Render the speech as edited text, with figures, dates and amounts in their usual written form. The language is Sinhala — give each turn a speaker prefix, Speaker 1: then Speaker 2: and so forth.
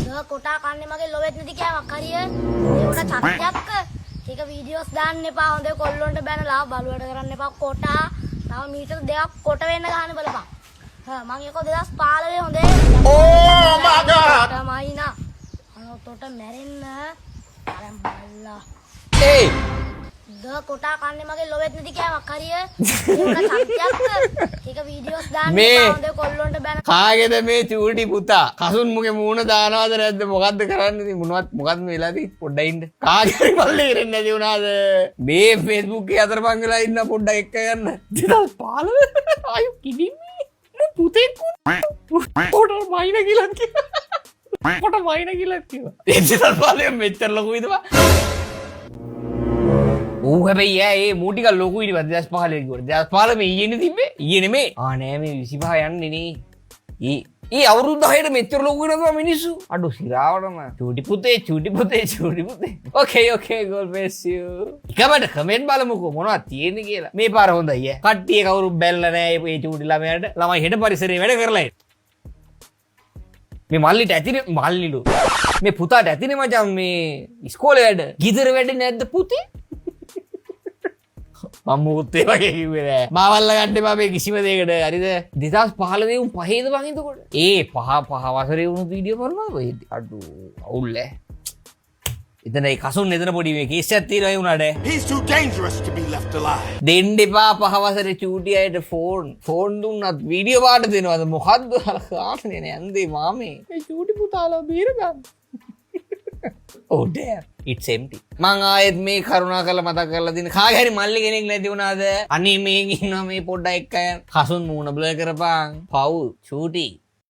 Speaker 1: ද කොටා කන්නේ මගේ ලොවෙත් නැති කෑමක් හරිය. ඒ උඩ චර්චයක්. ඒක වීඩියෝස් දාන්න එපා. හොඳේ කොල්ලොන්ට බැනලා බලුවට කරන්න එපා කොටා. තව මීටර 2ක් කොට වෙන්න ගහන්න බලපන්. හා, මං ඒක 2015 හොඳේ.
Speaker 2: Oh my God!
Speaker 1: මයිනා. අනෝ තොට මැරෙන්න. අරන් බල්ලා.
Speaker 3: ඒ
Speaker 1: ද කොටා කන්නේ මගේ ලොවෙත් නැති කෑමක් හරිය. ඒ උඩ චර්චයක්. ඒක වීඩියෝස් දාන්න
Speaker 3: මේ
Speaker 1: එපා. හොඳේ කොල්ලොන්ට බැන
Speaker 3: කාගේද මේ චූටි පුතා? කසුන් මුගේ මූණ දානවද නැද්ද? මොකද්ද කරන්නේ ඉතින්? මොනවත් මොකද්ද මේ වෙලා තියෙන්නේ? පොඩ්ඩක් ඉන්න. කාගේ හරි මල්ලි ඉරෙන්නේ නැති වුණාද? මේ Facebook එකේ අතරමං වෙලා ඉන්න පොඩ්ඩක් එක්ක ගන්න. 2015, are you kidding me? මු පුතෙක් පොඩ මයින කියලා කිව්වා. පොඩ මයින කියලා කිව්වා. ඒ 2015 මෙච්චර ලොකු විදවා. ඌ හැබැයි ඈ ඒ මූ ටිකක් ලොකු ඊට 2015 කිව්වට 2015 මේ ඊයේනේ තිබ්බේ. ඊයේ නෙමෙයි. ආ නෑ, මේ 25 යන්නේ නේ. ඊ ඊ අවුරුදු 10ට මෙච්චර ලොකු වෙනවා මිනිස්සු. අඩෝ සිරාවටම. චූටි පුතේ, චූටි පුතේ, චූටි පුතේ. ඕකේ ඕකේ, God bless you. එකමට කමෙන්ට් බලමුකෝ මොනවද තියෙන්නේ කියලා. මේ පාර හොඳයි ඈ. කට්ටිය කවුරුත් බැලලා නෑ මේ චූටි ළමයාට. ළමයි හෙට පරිසරේ වැඩ කරලා එන්න. මේ මල්ලිට ඇතිනේ, මල්ලිලු. මේ පුතාට ඇතිනේ මචං මේ ඉස්කෝලේ වැඩ. ගෙදර වැඩ නැද්ද පුතේ? මම මුකුත් ඒ වගේ කිව්වේ නෑ. මාව අල්ල ගන්න එපා මේ කිසිම දෙයකට. හරිද? 2015 උන් පහේද බං එතකොට? ඒ පහ පහ වසරේ වුණු වීඩියෝ බලනවද කොහෙද? අඩෝ අවුල් ඈ. එතන ඒ කසුන් එතන පොඩි මේ කේස් එකක් තියෙනවා ඒ වුණාට.
Speaker 2: He's too dangerous to be left alive.
Speaker 3: දෙන්න එපා පහ වසරේ චූටි අයට ෆෝන්. ෆෝන් දුන්නත් වීඩියෝ පාට දෙනවද? මොකද්ද කාටනේ නේ ඇන්දේ මාමේ. මේ චූටි පුතාලා බීර ගන්න. Oh damn, it's empty. මං ආයෙත් මේ කරුණා කරලා මතක් කරලා දෙන්න. කාගේ හරි මල්ලි කෙනෙක් නැති වුණාද? අනේ මේ ඉන්නවා මේ පොඩ්ඩක් එක්ක යන්න. කසුන් මූණ බ්ලර් කරපන්. පව් චූටි.